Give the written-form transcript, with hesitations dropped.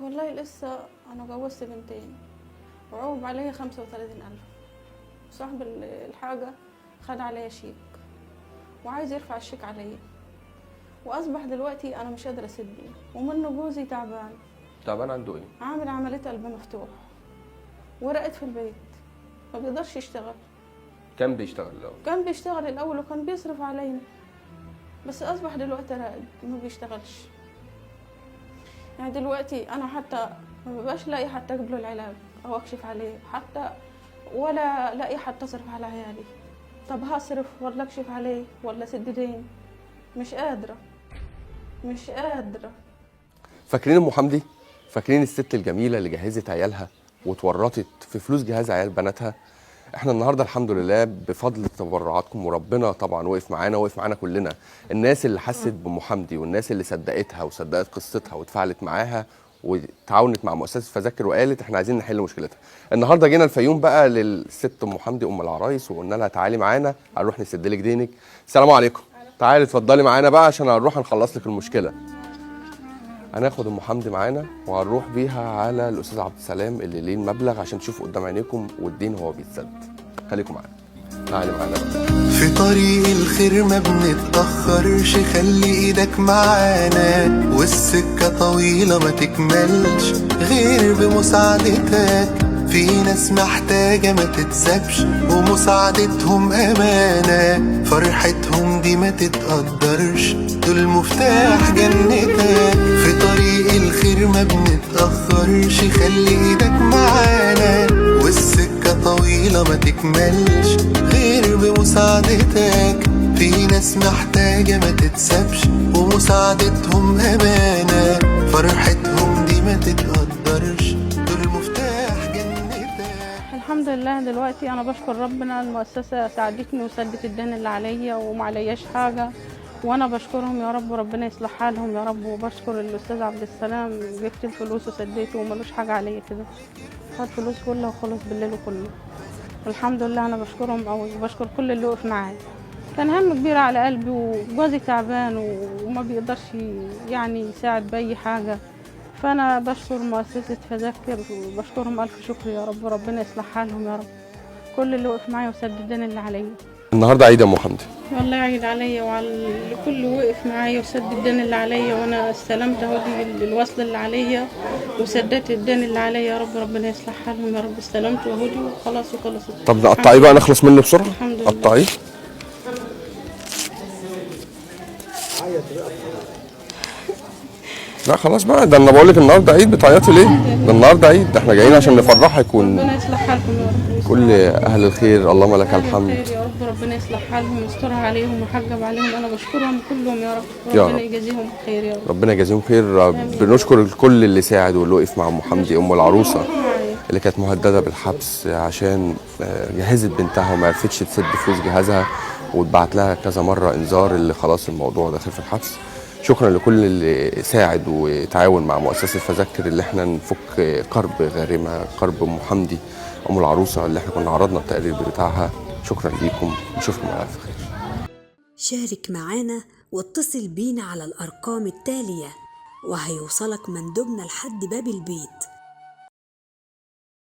والله لسه انا جوزت بنتين وعوب عليا 35,000. صاحب الحاجة خد عليا شيك وعايز يرفع الشيك عليا، واصبح دلوقتي انا مش قادرة اسده، ومنه جوزي تعبان. تعبان عنده ايه؟ عامل عملية قلب مفتوح ورقت في البيت، ما بيقدرش يشتغل. كان بيشتغل الاول؟ كان بيشتغل الاول وكان بيصرف علينا، بس اصبح دلوقتي راقد ما بيشتغلش. يعني دلوقتي انا حتى ما ببقاش لاقي حتى اجيب له العلاج او اكشف عليه حتى، ولا لاقي حتى اصرف على عيالي. طب هصرف ولا اكشف عليه ولا اسد دين؟ مش قادرة، مش قادرة. فاكرين ام حمدي؟ فاكرين الست الجميلة اللي جهزت عيالها وتورطت في فلوس جهاز عيال بناتها؟ احنا النهارده الحمد لله بفضل تبرعاتكم وربنا طبعا وقف معانا، وقف معانا كلنا. الناس اللي حست بام حمدي والناس اللي صدقتها وصدقت قصتها واتفاعلت معاها وتعاونت مع مؤسسة فذاكر وقالت احنا عايزين نحل مشكلتها. النهارده جينا الفيوم بقى للست ام حمدي ام العرايس وقلنا لها تعالي معانا هنروح نسد لك دينك. السلام عليكم. تعالي اتفضلي معانا بقى عشان هنروح نخلص لك المشكلة. هناخد ام حمدي معانا وهنروح بيها على الاستاذ عبد السلام اللي ليه المبلغ عشان تشوفوا قدام عينيكم والدين هو بيتسد. خليكم معانا، تعالي معانا بقى. في طريق الخير ما بنتأخرش، خلي ايدك معانا، والسكة طويلة ما تكملش غير بمساعدتك. في ناس محتاجة ما تتسابش، ومساعدتهم أمانة، فرحتهم دي ما تتقدرش، دول مفتاح جنتك. في طريق الخير ما بنتأخرش، خلي ايدك معانا، والسكة طويلة ما تكملش غير بمساعدتك. في ناس محتاجة ما تتسابش، ومساعدتهم أمانة، فرحتهم دي ما تتقدرش، دول مفتاح جنتك. الحمد لله دلوقتي انا بشكر ربنا، المؤسسة ساعدتني وسدت الدين اللي عليا وما علياش حاجة، وانا بشكرهم يا رب وربنا يصلح حالهم يا رب. وبشكر الاستاذ عبد السلام جبت الفلوس وسديته وملوش حاجة عليا كده، خد فلوس كلها وخلص بالليل كله. الحمد لله انا بشكرهم قوي وبشكر كل اللي وقف معايا. كان هم كبير على قلبي وجوزي تعبان وما بيقدرش يعني يساعد باي حاجة، فانا بشكر مؤسسة فذكر وبشكرهم الف شكر يا رب، ربنا يصلح حالهم يا رب، كل اللي وقف معايا وسدد الدين اللي عليا. النهارده عيد يا ام حمدي. والله يعيد عليا وعلى كل وقف معايا وسد الدين اللي عليا، وانا استلمت اهو دي الوصل اللي عليا وسددت الدين اللي عليا يا رب، ربنا يصلح حالهم يا رب. استلمت اهو دي وخلاص وخلصت. طب نقطعيه بقى نخلص منه بسرعة. الحمد لله. قطعية. لا خلاص بقى، ده انا بقول لك النهارده عيد، بتعيطي ليه؟ ده النهارده عيد، ده احنا جايين عشان نفرحك ربنا يصلح حالكم يا رب. كل اهل الخير، اللهم لك أهل الحمد. الخير يا رب، ربنا يصلح حالهم ويسترها عليهم ويحجب عليهم. انا بشكرهم كلهم يا رب، يا ربنا رب. يجازيهم خير يا رب. ربنا يجازيهم خير. بنشكر الكل اللي ساعد واللي وقف مع ام حمدي ام العروسة اللي كانت مهددة بالحبس عشان جهزت بنتها وما عرفتش تسد فلوس جهازها، واتبعت لها كذا مرة انذار اللي خلاص الموضوع داخل في الحبس. شكرا لكل اللي ساعد وتعاون مع مؤسسة فذكر اللي احنا نفك كرب غارمه، كرب ام حمدي ام العروسة اللي احنا كنا عرضنا التقرير بتاعها. شكرا ليكم، نشوفكم على الف خير. شارك معانا واتصل بينا على الأرقام التالية وهيوصلك مندوبنا لحد باب البيت.